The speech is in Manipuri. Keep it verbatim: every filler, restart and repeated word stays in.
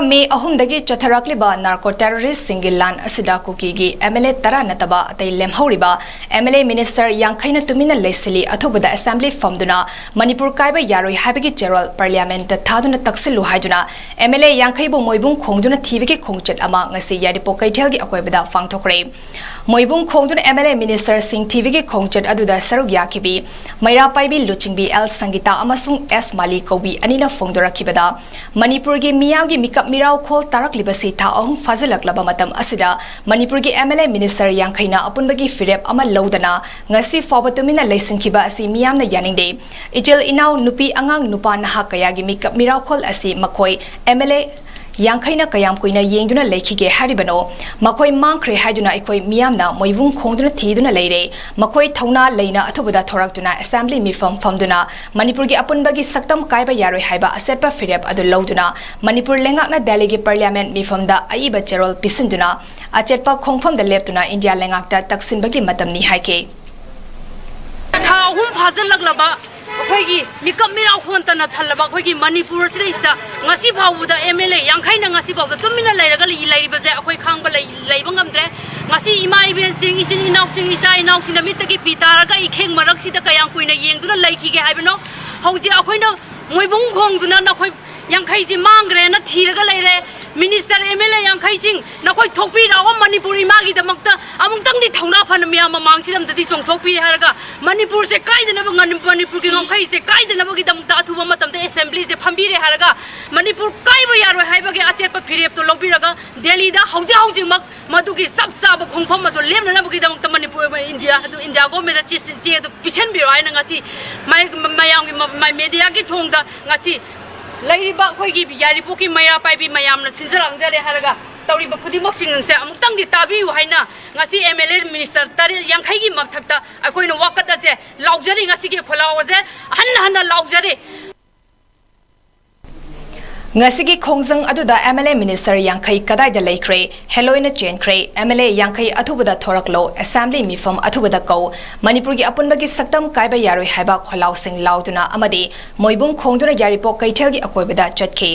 ꯃꯦ ꯑꯍꯨꯝꯗꯒꯤ ꯆꯠꯊꯔꯛꯂꯤꯕ ꯅꯥꯔꯀꯣ ꯇꯦꯔꯣꯔꯤꯁꯁꯤꯡꯒꯤ ꯂꯥꯟ ꯑꯁꯤꯗ ꯀꯨꯀꯤꯒꯤ ꯑꯦꯝ ꯑꯦꯜ ꯑꯦ ꯇꯔꯥ ꯅꯠꯇꯕ ꯑꯇꯩ ꯂꯦꯝꯍꯧꯔꯤꯕ ꯑꯦꯝ ꯑꯦꯜ ꯑꯦ ꯃꯤꯅꯤꯁꯇꯔ ꯌꯥꯡꯈꯩꯅ ꯇꯨꯃꯤꯟꯅ ꯂꯩꯁꯤꯜꯂꯤ꯫ ꯑꯊꯨꯕꯗ ꯑꯦꯁꯦꯝꯕ꯭ꯂꯤ ꯐꯝꯗꯨꯅ ꯃꯅꯤꯄꯨꯔ ꯀꯥꯏꯕ ꯌꯥꯔꯣꯏ ꯍꯥꯏꯕꯒꯤ ꯆꯦꯔꯣꯜ ꯄꯥꯔꯂꯤꯌꯥꯃꯦꯟꯠꯇ ꯊꯥꯗꯨꯅ ꯇꯛꯁꯤꯜꯂꯨ ꯍꯥꯏꯗꯨꯅ ꯑꯦꯝ ꯑꯦꯜ ꯑꯦ ꯌꯥꯡꯈꯩꯕꯨ ꯃꯣꯏꯕꯨꯡ ꯈꯣꯡꯗꯨꯅ ꯊꯤꯕꯒꯤ ꯈꯣꯡꯆꯠ ꯑꯃ ꯉꯁꯤ ꯌꯥꯏꯔꯤꯄꯣꯛ ꯀꯩꯊꯦꯜꯒꯤ ꯑꯀꯣꯏꯕꯗ ꯄꯥꯡꯊꯣꯛꯈ꯭ꯔꯦ꯫ ꯃꯣꯏꯕꯨꯡ ꯈꯣꯡꯗꯨꯅ ꯑꯦꯝ ꯑꯦꯜ ꯑꯦ ꯃꯤꯅꯤꯁꯇꯔꯁꯤꯡ ꯊꯤꯕꯒꯤ ꯈꯣꯡꯆꯠ ꯑꯗꯨꯗ ꯁꯔꯨꯛ ꯌꯥꯈꯤꯕꯤ ꯃꯩꯔꯥ ꯄꯥꯏꯕꯤ ꯂꯨꯆꯤꯡꯕꯤ ꯑꯦꯜ ꯁꯪꯒꯤꯇꯥ ꯑꯃꯁꯨꯡ ꯑꯦꯁ ꯃꯥꯂꯤ ꯀꯧꯕꯤ ꯑꯅꯤꯅ ꯐꯣꯡꯗꯣꯔꯛꯈꯤꯕꯗ, ꯃꯅꯤꯄꯨꯔꯒꯤ ꯃꯤꯌꯥꯝꯒꯤ ꯃꯤꯀꯞ ꯃꯤꯔꯥꯎꯈꯣꯜ ꯇꯥꯔꯛꯂꯤꯕꯁꯤ ꯊꯥ ꯑꯍꯨꯝ ꯐꯥꯖꯤꯜꯂꯛꯂꯕ ꯃꯇꯝ ꯑꯁꯤꯗ ꯃꯅꯤꯄꯨꯔꯒꯤ ꯑꯦꯝ ꯑꯦꯜ ꯑꯦ ꯃꯤꯅꯤꯁꯇꯔ ꯌꯥꯡꯈꯩꯅ ꯑꯄꯨꯟꯕꯒꯤ ꯐꯤꯔꯦꯞ ꯑꯃ ꯂꯧꯗꯅ ꯉꯁꯤ ꯐꯥꯎꯕ ꯇꯨꯃꯤꯟꯅ ꯂꯩꯁꯤꯟꯈꯤꯕ ꯑꯁꯤ ꯃꯤꯌꯥꯝꯅ ꯌꯥꯅꯤꯡꯗꯦ꯫ ꯏꯆꯤꯜ ꯏꯅꯥꯎ, ꯅꯨꯄꯤ, ꯑꯉꯥꯡ, ꯅꯨꯄꯥ, ꯅꯍꯥ ꯀꯌꯥꯒꯤ ꯃꯤꯀꯞ ꯃꯤꯔꯥꯎꯈꯣꯜ ꯑꯁꯤ ꯃꯈꯣꯏ ꯑꯦꯝ ꯑꯦꯜ ꯑꯦ ꯌꯥꯡꯈꯩꯅ ꯀꯌꯥꯝ ꯀꯨꯏꯅ ꯌꯦꯡꯗꯨꯅ ꯂꯩꯈꯤꯒꯦ ꯍꯥꯏꯔꯤꯕꯅꯣ? ꯃꯈꯣꯏ ꯃꯥꯡꯈ꯭ꯔꯦ ꯍꯥꯏꯗꯨꯅ ꯑꯩꯈꯣꯏ ꯃꯤꯌꯥꯝꯅ ꯃꯣꯏꯕꯨꯡ ꯈꯣꯡꯗꯨꯅ ꯊꯤꯗꯨꯅ ꯂꯩꯔꯦ꯫ ꯃꯈꯣꯏ ꯊꯧꯅꯥ ꯂꯩꯅ ꯑꯊꯨꯕꯗ ꯊꯣꯔꯛꯇꯨꯅ ꯑꯦꯁꯦꯝꯕ꯭ꯂꯤ ꯃꯤꯐꯝ ꯐꯝꯗꯨꯅ ꯃꯅꯤꯄꯨꯔꯒꯤ ꯑꯄꯨꯟꯕꯒꯤ ꯁꯛꯇꯝ ꯀꯥꯏꯕ ꯌꯥꯔꯣꯏ ꯍꯥꯏꯕ ꯑꯆꯦꯠꯄ ꯐꯤꯔꯦꯞ ꯑꯗꯨ ꯂꯧꯗꯨꯅ ꯃꯅꯤꯄꯨꯔ ꯂꯩꯉꯥꯛꯅ ꯗꯦꯜꯂꯤꯒꯤ ꯄꯥꯔꯂꯤꯌꯥꯃꯦꯟꯠ ꯃꯤꯐꯝꯗ ꯑꯏꯕ ꯆꯦꯔꯣꯜ ꯄꯤꯁꯤꯟꯗꯨꯅ ꯑꯆꯦꯠꯄ ꯈꯣꯡꯐꯝꯗ ꯂꯦꯞꯇꯨꯅ ꯏꯟꯗꯤꯌꯥ ꯂꯩꯉꯥꯛꯇ ꯇꯛꯁꯤꯟꯕꯒꯤ ꯃꯇꯝꯅꯤ ꯍꯥꯏꯈꯤ꯫ ꯊꯥ ꯑꯍꯨꯝ ꯐꯥꯖꯤꯜꯂꯛꯂꯕ ꯑꯩꯈꯣꯏꯒꯤ ꯃꯤꯀꯞ ꯃꯤꯔꯥꯎ ꯈꯣꯟꯇꯅ ꯊꯜꯂꯕ ꯑꯩꯈꯣꯏꯒꯤ ꯃꯅꯤꯄꯨꯔ ꯑꯁꯤꯗꯩꯁꯤꯗ ꯉꯁꯤ ꯐꯥꯎꯕꯗ ꯑꯦꯝ ꯑꯦꯜ ꯑꯦ ꯌꯥꯡꯈꯩꯅ ꯉꯁꯤ ꯐꯥꯎꯗ ꯇꯨꯃꯤꯟꯅ ꯂꯩꯔꯒ ꯂꯩ-, ꯂꯩꯔꯤꯕꯁꯦ ꯑꯩꯈꯣꯏ ꯈꯥꯡꯕ ꯂꯩ-, ꯂꯩꯕ ꯉꯝꯗ꯭ꯔꯦ꯫ ꯉꯁꯤ ꯏꯃꯥ ꯏꯕꯦꯟꯁꯤꯡ, ꯏꯆꯤꯟ ꯏꯅꯥꯎꯁꯤꯡ, ꯏꯆꯥ ꯏꯅꯥꯎꯁꯤꯡꯅ ꯃꯤꯠꯇꯒꯤ ꯄꯤ ꯇꯥꯔꯒ ꯏꯈꯦꯡ ꯃꯔꯛꯁꯤꯗ ꯀꯌꯥꯝ ꯀꯨꯏꯅ ꯌꯦꯡꯗꯨꯅ ꯂꯩꯈꯤꯒꯦ ꯍꯥꯏꯕꯅꯣ? ꯍꯧꯖꯤꯛ ꯑꯩꯈꯣꯏꯅ ꯃꯣꯏꯕꯨꯡ ꯈꯣꯡꯗꯨꯅ ꯅꯈꯣꯏ ꯌꯥꯡꯈꯩꯁꯤ ꯃꯥꯡꯈ꯭ꯔꯦꯅ ꯊꯤꯔꯒ ꯂꯩꯔꯦ꯫ ꯃꯤꯅꯤꯁꯇꯔ, ꯑꯦꯝ ꯑꯦꯜ ꯑꯦ ꯌꯥꯡꯈꯩꯁꯤꯡ, ꯅꯈꯣꯏ ꯊꯣꯛꯄꯤꯔꯛꯑꯣ ꯃꯅꯤꯄꯨꯔ ꯏꯃꯥꯒꯤꯗꯃꯛꯇ꯫ ꯑꯃꯨꯛꯇꯪꯗꯤ ꯊꯧꯅꯥ ꯐꯅ ꯃꯤꯌꯥꯝ ꯃꯃꯥꯡꯁꯤꯗ ꯑꯝꯇꯗꯤ ꯆꯣꯡꯊꯣꯛꯄꯤꯔꯦ ꯍꯥꯏꯔꯒ ꯃꯅꯤꯄꯨꯔꯁꯦ ꯀꯥꯏꯗꯅꯕ, ꯉꯟ-, ꯃꯅꯤꯄꯨꯔꯒꯤ ꯉꯝꯈꯩꯁꯦ ꯀꯥꯏꯗꯅꯕꯒꯤꯗꯃꯛꯇ ꯑꯊꯨꯕ ꯃꯇꯝꯗ ꯑꯦꯁꯦꯝꯕ꯭ꯂꯤꯁꯦ ꯐꯝꯕꯤꯔꯦ ꯍꯥꯏꯔꯒ ꯃꯅꯤꯄꯨꯔ ꯀꯥꯏꯕ ꯌꯥꯔꯣꯏ ꯍꯥꯏꯕꯒꯤ ꯑꯆꯦꯠꯄ ꯐꯤꯔꯦꯞꯇꯣ ꯂꯧꯕꯤꯔꯒ ꯗꯦꯜꯂꯤꯗ ꯍꯧꯖꯤꯛ ꯍꯧꯖꯤꯛꯃꯛ ꯃꯗꯨꯒꯤ ꯆꯞ ꯆꯥꯕ ꯈꯣꯡꯐꯝ ꯑꯗꯨ ꯂꯦꯞꯅꯅꯕꯒꯤꯗꯃꯛꯇ ꯃꯅꯤꯄꯨꯔ, ꯏꯟꯗꯤꯌꯥ ꯑꯗꯨ, ꯏꯟꯗꯤꯌꯥ ꯒꯣꯔꯃꯦꯟꯗ ꯆꯦ, ꯆꯦ ꯑꯗꯨ ꯄꯤꯁꯟꯕꯤꯔꯣ ꯍꯥꯏꯅ ꯉꯁꯤ ꯃꯌꯥꯝꯒꯤ ꯃ-, ꯃ-, ꯃꯦꯗꯤꯌꯥꯒꯤ ꯊꯣꯡꯗ ꯉꯁꯤ ꯂꯩꯔꯤꯕ ꯑꯩꯈꯣꯏꯒꯤ ꯌꯥꯏꯔꯤꯄꯣꯛꯀꯤ ꯃꯩꯔꯥ ꯄꯥꯏꯕꯤ ꯃꯌꯥꯝꯅ ꯁꯤꯟꯖ ꯂꯥꯡꯖꯔꯦ ꯍꯥꯏꯔꯒ ꯇꯧꯔꯤꯕ ꯈꯨꯗꯤꯡꯃꯛꯁꯤꯡꯁꯦ ꯑꯃꯨꯛꯇꯪꯗꯤ ꯇꯥꯕꯤꯌꯨ ꯍꯥꯏꯅ ꯉꯁꯤ ꯑꯦꯝ ꯑꯦꯜ ꯑꯦ ꯃꯤꯅꯤꯁꯇꯔ ꯇꯔꯦꯠ, ꯌꯥꯡꯈꯩꯒꯤ ꯃꯊꯛꯇ ꯑꯩꯈꯣꯏꯅ ꯋꯥꯀꯠ ꯑꯁꯦ ꯂꯥꯎꯖꯔꯤ꯫ ꯉꯁꯤꯒꯤ ꯈꯣꯜꯂꯥꯎ ꯑꯁꯦ ꯍꯟꯅ ꯍꯟꯅ ꯂꯥꯎꯖꯔꯤ꯫ ꯉꯁꯤꯒꯤ ꯈꯣꯡꯖꯪ ꯑꯗꯨꯗ ꯑꯦꯝ ꯑꯦꯜ ꯑꯦ ꯃꯤꯅꯤꯁꯇꯔ ꯌꯥꯡꯈꯩ ꯀꯗꯥꯏꯗ ꯂꯩꯈ꯭ꯔꯦ? ꯍꯦꯂꯣꯏꯅ ꯆꯦꯟꯈ꯭ꯔꯦ꯫ ꯑꯦꯝ ꯑꯦꯜ ꯑꯦ ꯌꯥꯡꯈꯩ ꯑꯊꯨꯕꯗ ꯊꯣꯔꯛꯂꯣ, ꯑꯦꯁꯦꯝꯕ꯭ꯂꯤ ꯃꯤꯐꯝ ꯑꯊꯨꯕꯗ ꯀꯧ, ꯃꯅꯤꯄꯨꯔꯒꯤ ꯑꯄꯨꯟꯕꯒꯤ ꯁꯛꯇꯝ ꯀꯥꯏꯕ ꯌꯥꯔꯣꯏ ꯍꯥꯏꯕ ꯈꯣꯜꯂꯥꯎꯁꯤꯡ ꯂꯥꯎꯗꯨꯅ ꯑꯃꯗꯤ ꯃꯣꯏꯕꯨꯡ ꯈꯣꯡꯗꯨꯅ ꯌꯥꯏꯔꯤꯄꯣꯛ ꯀꯩꯊꯦꯜꯒꯤ ꯑꯀꯣꯏꯕꯗ ꯆꯠꯈꯤ꯫